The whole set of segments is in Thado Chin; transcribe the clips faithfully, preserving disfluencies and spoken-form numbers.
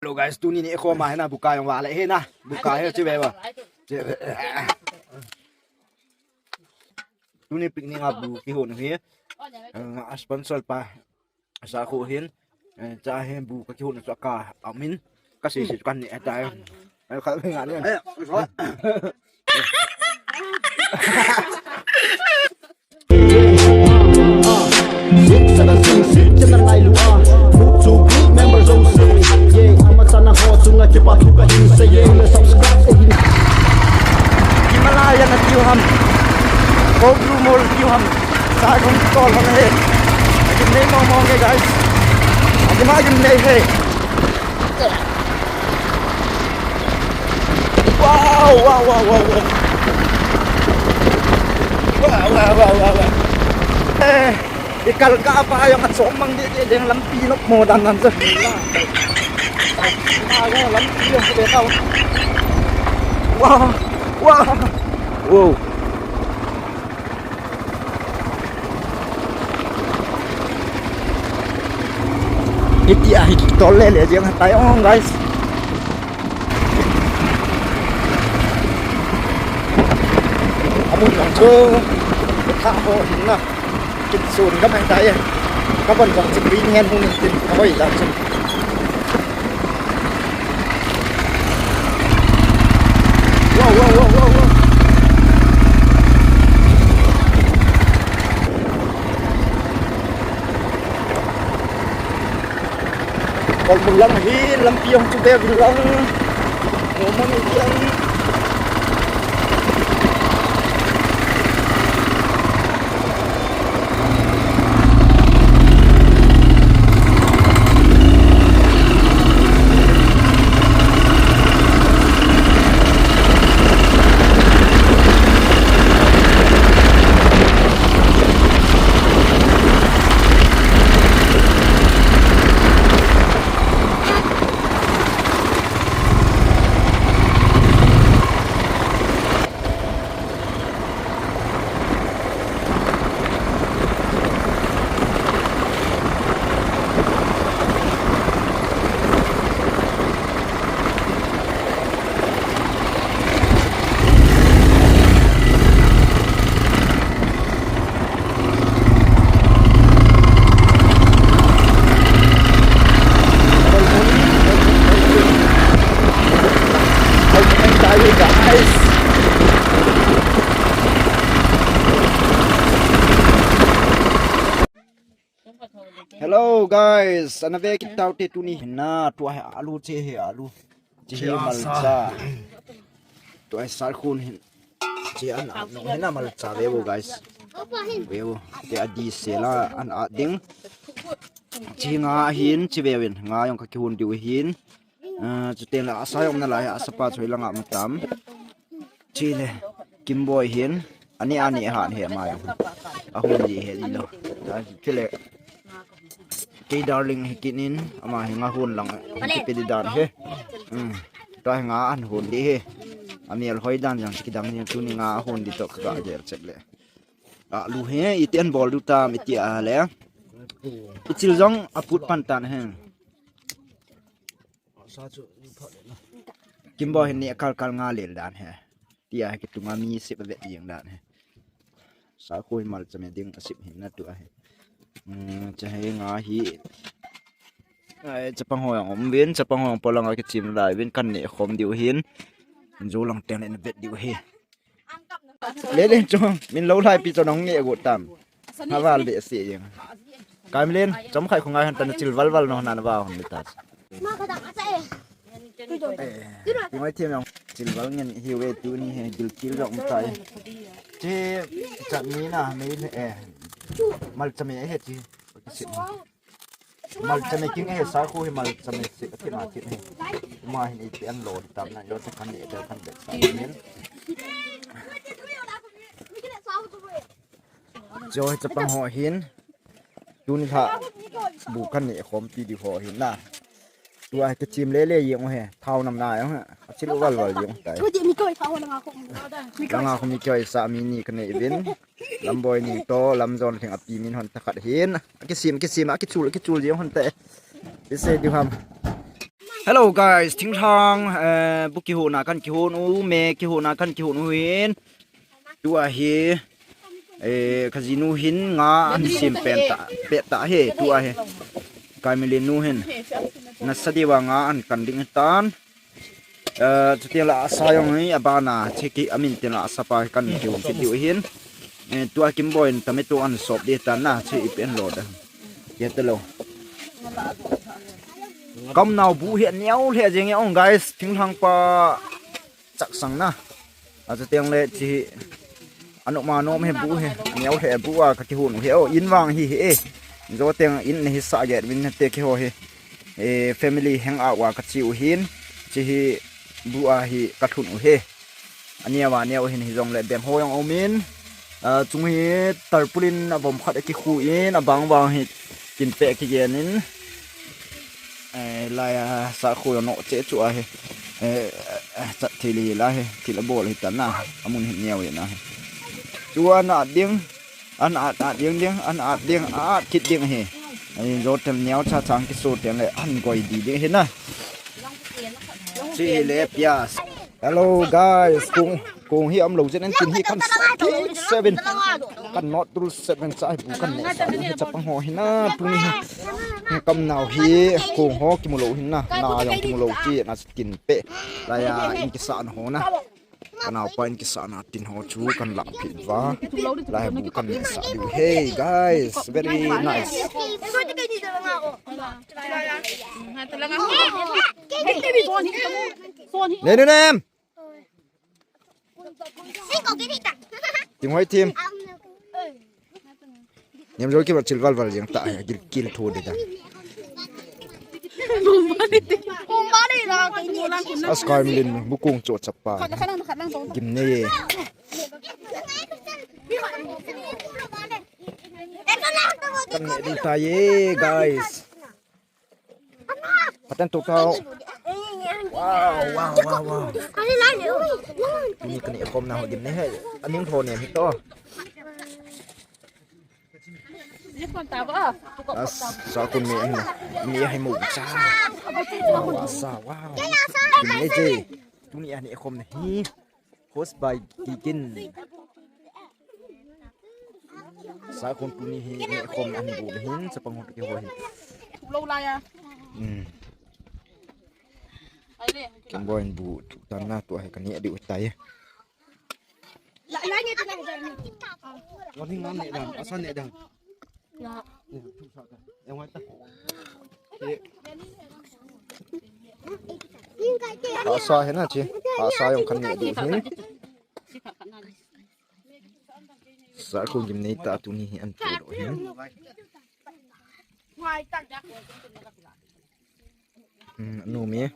So guys, tuni ni khoma hina buka jong vale hina. Buka he chive va. Tuni picnic a bu kihon hi. A sponsor pa. Sa khu hin. Cha he bu ka kihon sa ka amin. Ka si si kan ni ta. Ai kha nga ni. Six seven six six channel ngai lua. Move to group member zone six. Yeah, ama chana ho chunga kipa thu kahin sei. Yeah, subscribe kahin. Himalaya na tiu ham. Ko blue mol tiu ham. Sa kong tol ham he. Akin nei mo mo nge guys. Akin ma akin nei he. Wow, wow, wow, wow, wow. Wow, wow, wow, wow, wow. Eh, ikal ka pa jong achom mang di di ding lampi nop mo dan dan chu. Lampi jong chu be tau. Wow, wow. Wow. Hiti ahi kitol le le jeng tai ong guys. Amun jong chu tha ho hin na. Kitsun ka mai tai. Ka bon jong chu pin hen hun tin ka hoi la chu. Wow, wow, wow, wow, wow. Kolbung lang hi lampi jong chu be vin lang. Mo mo ni jeng. Hello guys, ana ve kit taute tuni hin na, tua hi alu che hi alu. Che hi malcha. Tua hi sal khun hin. Che an at nung hin na malcha ve vo guys. Ve vo. Te a di se la an at ding. Che nga hin che ve vin. Nga jong ka kihun diu hin. Ah, chuteng le asa jong na lai, asa pa chu hilanga um tam. Chule, Kimboi hin, ani ani han he ama jong. Ahun ji he ji lo. Ah, chule, kei darling hi kinin, ama hi nga hun lang, kipe di dan he. Hmm. Tua hi nga an hun di he. Amel hoi dan jong kidang ni tuni nga hun di to ka gel chet le. Alu he, iti an bol diu tam, iti a le. Ichil jong aput pan tan he. Kimboi hin ni kal kal nga lel dan he. Tia he kitunga mi sip vet jeng dan he. Sa khu hi malcha me ding asip hin na tua he. Hmm, cha he nga hi. Ai, chapang ho jong um vin, chapang ho jong polanga kichim lai vin kan ne khom diu hin. Ju lang teng le na vet diu he. Lele chong, min lo lai pi chong nong nge got tam. Haval be se jeng. Kamlen, chom khai khungai han tan chil val val no nan va hon ta. Eh, ti mai thiam jong chil val ngen hi ve tuni he gil kil jong tai. Che chat ni na me eh. Malcha me he ti. Malcha me king he sa khu hi malcha me se ka thim a thim he. Ma hin i ti an lo di tam na yo te kan de de kan de sa hin. Jo hi chapang ho hin. Tuni lha bu kan ni khom pi di ho hin na. Tua hi ka chim le le jeng he. Thau nam na jong he. A chil val val jeng tai. Ko di mi ko thau na ko. Langa khu mi ko sa mi ni ka ne vin. Lamboi ni to, lam jon thing api min hon ta khat hin. Kisim, kisim, a kichul, kichul jeng hon te. Ise di ham. Hello guys, thinglhang, eh, bu kihona kan kihon u, me kihona kan kihon u hin. Tua hi, eh, kajinu hin nga ahin sem pen ta, pet ta hi, tua hi. Kaimilin nu hin. Nasa diuva nga ahin kan ding tan. Eh, chutiang le asa jong hi abana, chiki amin tin le asa pa kan kihon kit diu hin. Eh, tua Kimboi in tomato ahin sop ding tan na, chi ipi ahin lo da. Ye te lo. Kamnao bu hi aneo lheh jeng e ong guys, thinglhang pa chaksang na. Achu teng le chi hi anom anom hi bu hi, aneo lheh bu a kakihon u hi o, in vang hi hi e. Jou teng in nei hisah get uvin te keiho hi. Eh, family hangout a kache u hin, chi hi bu a hi kalhun u hi. Aneo aneo hin hijong le beng ho jong umin. Ah, chung hi tarpaulin avom khat akikhu in, abang bang hi kin peh kigen in. Eh, lai a sakhu jong no che chu a hi. Eh, eh, chat thei le la hi, thil abol hi tan na, amun hi neo hi na hi. Chu ana ding, ana at at ding ding, ana at ding, at kit ding hi. Ai, jou teng neo cha chang kiso teng le ahin goi di ding hi na. Chi le pias. Hello guys, kong, kong hi umlou jeh in tin hi kan sa seven. Kan not through seven sa hi bu kan ne sa hi chapang ho hi na, tuni hi. Kamnao hi kong ho kimu lou hin na, na jong kimu lou chi na kin pe. Lai a in kisa na ho na. Kanaopa in kisa na tin ho chu kan lang phi va. Lai bu kan ne sa diu. Hey guys, very nice. Ne ne nem. Tim hoi tim. Niam jol ki ba chil val val jeng ta, gil kil tho de da. As Kaimilin bu kong cho chapa. Gim ne ye. Kan ne di ta ye, guys. Patan tu tau. Wow, wow, wow, wow. Tuni kani khom na ho gim ne he. Aning tho ne mi to. As, sa kun mi, mi hai mu cha. Wow, sa, wow. Gim ne je. Tuni ani khom ne hi. Host by Kikin. Sa kun tuni hi ne khom an bu hin, sa pang hot ke ho hin. Lo la ya. Hmm. Ai le. Kimboi bu tu tan na tu hai kani adi utai. La la ne tu na. Wani ngan ne dang, asa ne dang. Asa he na chi. Asa jong kan ne di hin. Sa ko gim nei ta tuni hi an tu lo hin. Hmm, nu mi.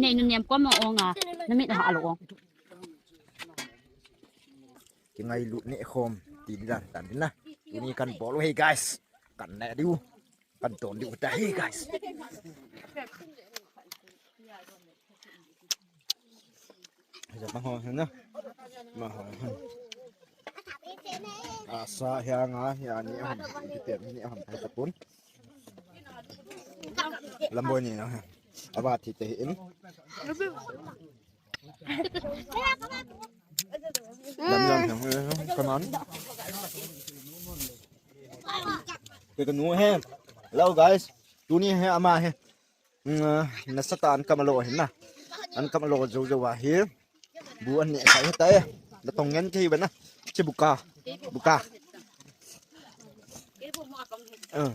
Nei nu nem ko ma ong a. Na mit ha lo ong. Ki ngailut ne khom ti dan tan na. Tuni kan bol u hi guys. Kan ne diu. Kan ton diu ta hi guys. Sa pang ho na. Ma ho. Asa hia nga hia ni hon. Ki tem ni hon tai tapun. Lamboi ni na. Aba thi te in. Lam lam hang, come on. Ke kanu he. Hello guys. Tuni hi ama hi. Mm, nasa ta an kam lo hin na. An kam lo jo jo a hi. Bu an ne sai ta e. La tong ngen ke hi ba na. Chi buka. Buka. Eh.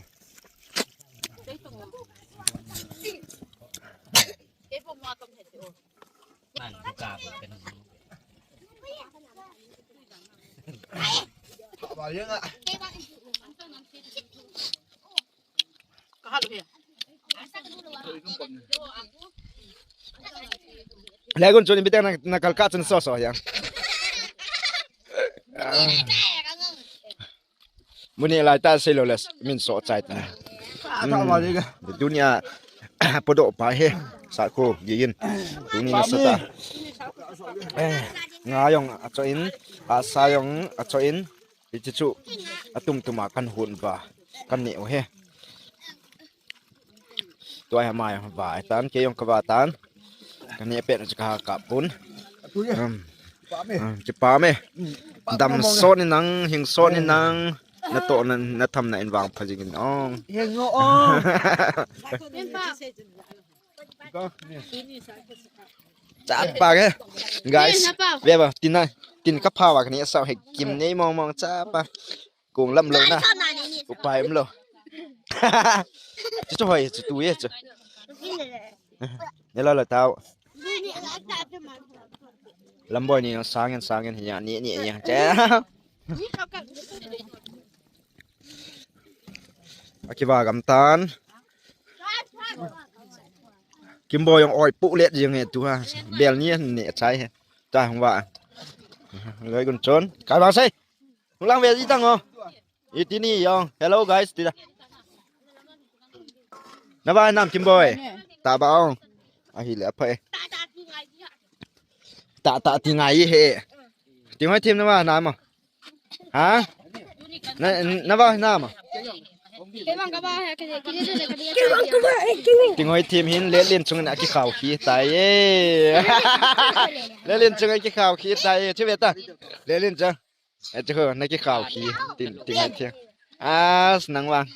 Legun chun bitang na, na kalka chun so so ya. Muni lai ta sei lo les min so chai ta. Dunia podo pa he sa ko gigin. Tuni na sa ta. Eh, nga jong acho in, asa jong acho in. Hichu chu atum tuma kan hun ba kan ne u he. Tua hi ama va tan, kei jong ka va tan. Ka neh pet chu ka ha kap pon. Um, um, kipa me. Dam sot ni nang, hing sot ni nang. Na toh na, na tham na in vang pha jing in ong. Heng o. Chapa ke. Guys, ve ba, tin na, tin ka pha va ka neh sa he kim nei mong mong chapa. Kong lam lo na. Upai um lo. Chu chu hoi, chu tu ye chu. Ne lo lo tao. Lam boi ni sangin sangin hi ya ni ni ya. Che. Akiva gam tan. Kimboi jong oi pu let jing he tu ha. Bel ni ne chai he. Ta hung va. Loi gun chon. Kai ba sei. Hung lang ve ji tang o. Iti ni jong. Hello guys, ti da. Na va nam Kimboi. Ta ba ong. Ahi le aphai. Ta ta ti ngai he. Ti hoi thim na va nam o. Ha? Na, na va nam o. Kei vang ka va he, kei, kei, kei, kei, kei. Ti hoi thim hin le len chung na ki khau khi tai ye. Le len chung ki khau khi tai ye. Chu ve ta. Le len chung. E chu na ki khau khi tin tin ai thia. As nang vang.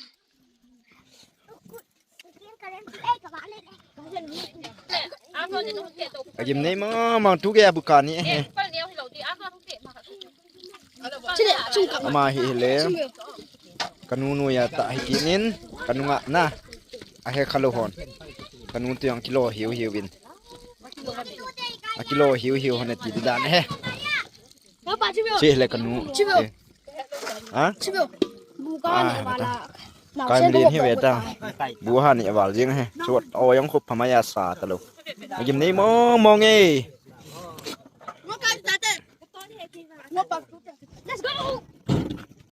Agim nei ma ma tu ke abu ka ni he. Ama hi le. Ka nu nu ya ta hi kinin ka nu nga na. A he kha lo hon. Ka nu tu jong kilo hiu hiu vin. A kilo hiu hiu hon ti dan he. Che le ka nu. Che. Ha? Kai mlin hi ve ta. Bu ha ni aval jing he. Chuat o jong khup pha ma ya sa ta lo. Agim nei mong mong e. Let's go.